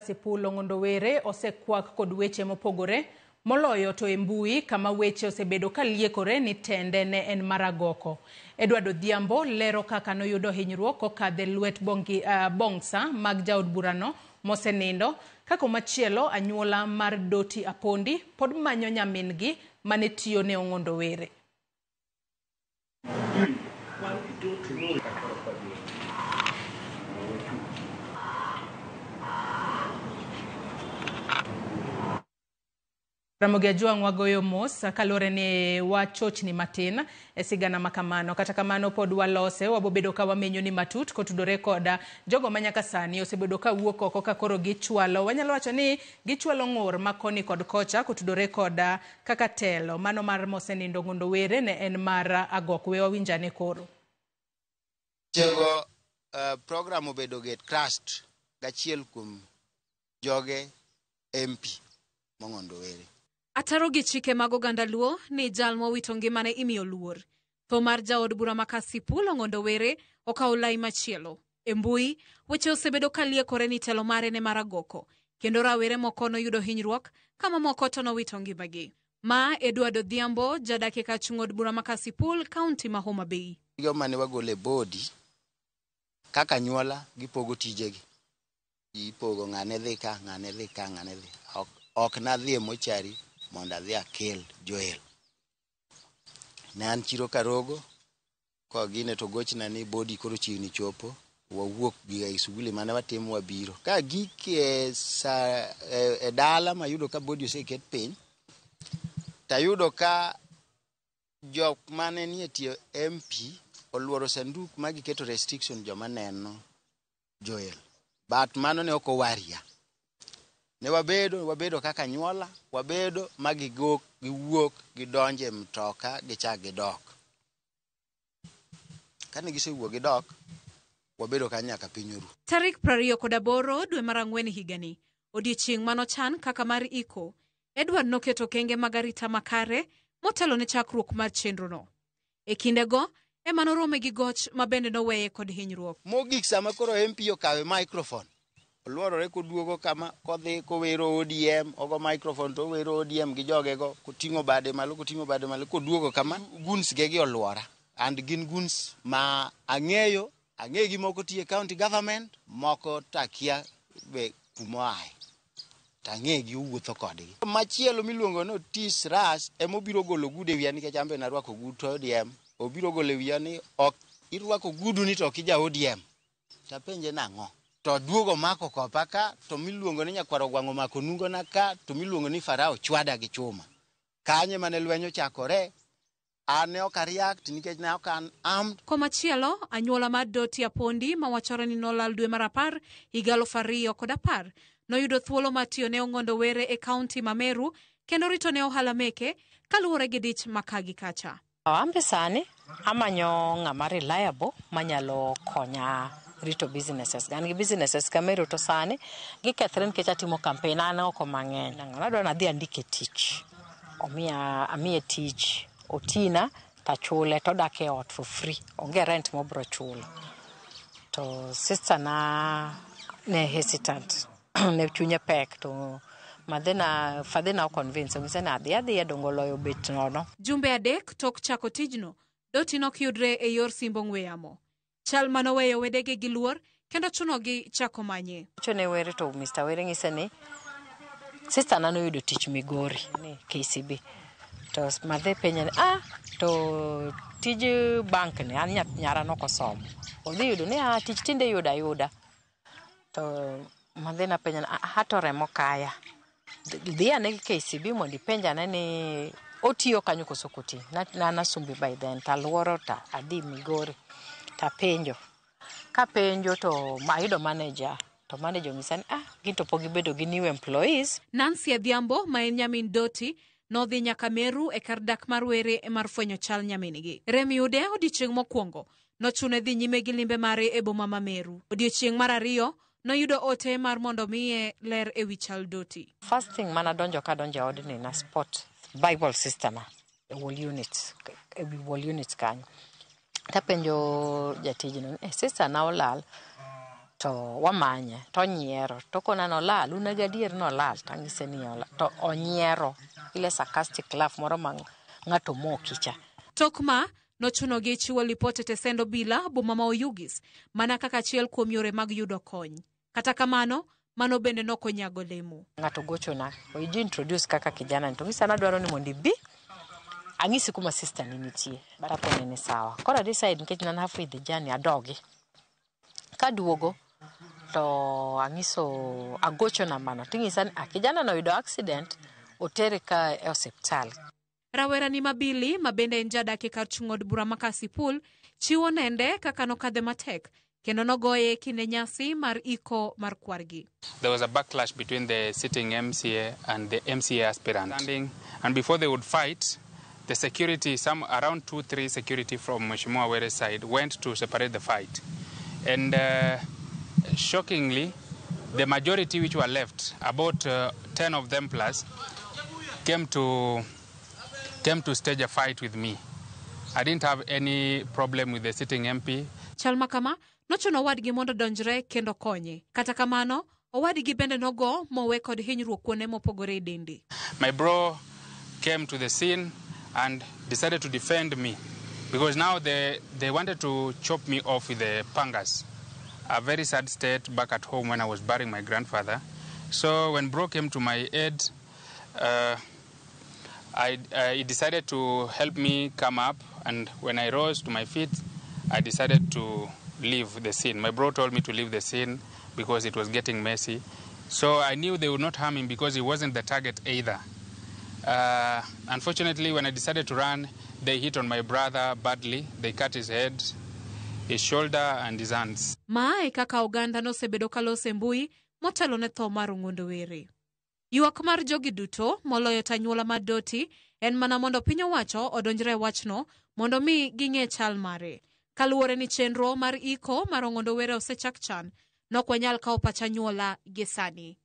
Kasipul Ong'ondo Were osekwak kod weche mopogore moloyo to e mbui kama weche osebedo ka liekore ni tende ne en mar agoko. Edward Odhiambo lero kaka noyudo hinyruok kokadhe lwet bongsa mag jaod burano mosenindo. Kako machielo anyuola mar Doti Apondi pod manyo nyamin-gi mane tiyo ne Ong'ondo Were. Ramogi Ajwang' wagoyo mos kaluwore ni wachochni matin e sigana makamano. Kata kamano pod walose, wabobedo ka wamenyo ni matut kotudore koda jogo ma nyaka sani osebedo ka wuok oko ka koro gichwalo. Wanyalo wacho ni gichwalo ng'ur ma koni kod kocha kotudore koda kaka telo. Mano mar mosenindo Ong'ondo Were ne en mar agoko. We wawinjane koro. Chego program obedo get crashed gachiel kuom joge MP Mong'ondo Were. Ataro gi chike mag oganda Luo ni jal mowito ngimane imiyo luor. Tho mar jaod bura ma Kasipul Ong'ondo Were okawo lai machielo. E mbui, weche osebedo ka liekore ni telo mare ne mar agoko, kendo rawere moko noyudo hinyruok ka mamoko to nowito ngimagi. Ma Edward Odhiambo, jadak e kar chung' od bura ma Kasipul, kaunti ma Homa Bay. Gigo mane wagolo e bodi kaka anyuola gipogo tijegi. Ipogo ng'ane dhi ka, ng'ane dhi ka, ng'ane dhi. Ok nadhi e mochari mondo adhi akel Joel. Ne an chiro Karogo, kogine to gochna ni bodi koro chiegni chopo, wawuok gi e shughuli mane watimo wabiro. Ka gik e sa, e dala mayudo ka bodi oseket piny, tayudo ka jok mane nie tie MP oluoro sanduk ma giketo restriction joma neno Joel. But mano ne ok owaria. Ne wabedo kaka anyuola, wabedo ma gigok, giwuok, gidonjo e mtoka, gichak gidok. Kane gisewuok gidok, wabedo kanyo nyaka piny oru. Tarik 28 dwe mar ang'wen higani, odiechieng' manochan kaka mar iko, Edward noketo okenge mag arita makare motelo ne chakruok mar chenrono. E kindego, ema norome gi goch ma bende noweye kod hinyruok. Mogik sama koro MP okawe microphone, oluorore koduogo kama kodhi kowero ODM, ogo microphone to owero ODM gi jogego, koting'o bade malo, koting'o bade malo, koduogo kama, goons ge gi oluora. And gin goons ma ang'eyo, ang'eyo gi moko tiyo e county government, moko takia be kumoaye. Tang'e gi owuotho kodgi. Machielo miluongo ni Otis Ras ema obiro golo gudu e wiya nikech an be narwako gud to ODM. Obiro golo e wiya ni ok irwako gudu ni to ok ija ODM. Tapenje nang'o? To duogo mako kopa ka, to miluongo ni nyakwar ogwang' omako nungona ka, to miluongo ni Farao chwada gi chuma. Kanye mane lweny ochakore, an ne ok a react nikech ne ok an armed. Komachielo, anyuola mar Doti Apondi mawachore ni nolal dwe mar 10 higa 2010 noyudo thuolo mar tiyo ne Ong'ondo Were e kaunti ma Meru kendo rito ne ohala meke kaluwore gi dich ma ka gi kacha. Ambe sani amanyo ng'ama reliable manyalo konya rito businesses. An gi businesses ka Meru to sani gikethre nikech atimo campaign an oko mang'eny. Adwa ni adhi andike tich. Omiya amiye tich otina tachule todak e ot for free. Onge rent mobro chulo. To sister na ne hesitant. Ne chunye pek to madhena father na convince onyise ni adhi adhiya dongo oloyo bet nono. Jumbe 3 tok chako tijno, Doti nok yudre e yor simb ong'we yamo. Chal manoweyo wedege gi luor kendo chunogi chako manye. Chone Were to Mr. Were ng'ise ni sister na noyudo tich Migori ni KCB. To madhe penje ni to tij bank ni an nyara nok osomo. Odhi yudo ni tich tinde yudo ayuda. To madhe na penje ni to remo kaya. Dhi ane KCB mondo ipenj ane ni otiyo kanyo koso ok oti. Na an Asumbi by then taluoro ta adhi Migori tapenjo. Kapenjo to ayudo manager to manager onyisa ni gin to pok gibedo gi new employees. Nancy Adhiambo ma en nyamin Doti nodhi nyaka Meru e kar dak mar Were mar fwenyo chal nyamin-gi. Rem yude odiechieng' mokwongo nochune dhi nyime gi limbe mare e boma ma Meru. Odiechieng' mar ariyo noyudo ote mar mondo miye ler ewi chal Doti. First thing mana donjo kadonjo e odni na spot Bible sister na e wall unit, e wi wall unit kanyo. Tapenjo jatijno ni sister na olal. To wamanye, to onyiero. To kona nolal, un gadier nolal, tang'ise ni olal. To onyiero, ile sarcastic laugh moro ma ng'ato moki cha. Tok ma nochunogi chiwo lipot e tesend obila boma ma Oyugis mana kaka achiel kuom yore mag yudo kony. Kata kamano, mano bende nokonyago lemo. Ng'ato gochona, oiji introduce kaka kijana ni, to ng'isa nadwaro ni mondo ibi, ang'isi kuma sister ni nitie. Takone ni sawa. Koro decide nikech nan halfway the journey adogi. Kaduogo, to ang'iso agocho nambano ting'isa ni kijana no oyudo accident otere ka e osiptal. Rawera ni Mabili ma bende en jadak e kar chung' od bura ma Kasipul chiwo nende kaka nokadhe matek kendo nogoye kinde nyasi mar iko mar kwargi. There was a backlash between the sitting MCA and the MCA aspirant. And before they would fight, the security, some around 2-3 security from Mheshimiwa Were's side went to separate the fight. And shockingly, the majority which were left, about 10 of them plus, came to stage a fight with me. I didn't have any problem with the sitting MP. Chal makama nochuno owadgi mondo donjre kendo konye. Kata kamano, owadgi bende nogo mowe kod hinyruok kuonde mopogore e dende. My bro came to the scene and decided to defend me because now they wanted to chop me off with the pangas. A very sad state back at home when I was burying my grandfather. So when bro came to my aid, he decided to help me come up, and when I rose to my feet, I decided to leave the scene. My bro told me to leave the scene because it was getting messy. So I knew they would not harm him because he wasn't the target either. Unfortunately, when I decided to run, they hit on my brother badly. They cut his head, his shoulder, and his hands. Mae kaka oganda nosebedo kalose mbui motelo ne tho mar Ong'ondo Were. Ywak mar jogi duto moloyo tanyuola mar Doti en mana mondo piny owacho odonjre e wachno mondo mi ging'e chal mare. Kaluwore ni chenro mar iko mar Ong'ondo Were osechak chan, nok wanyal kawo pach anyuola gi sani.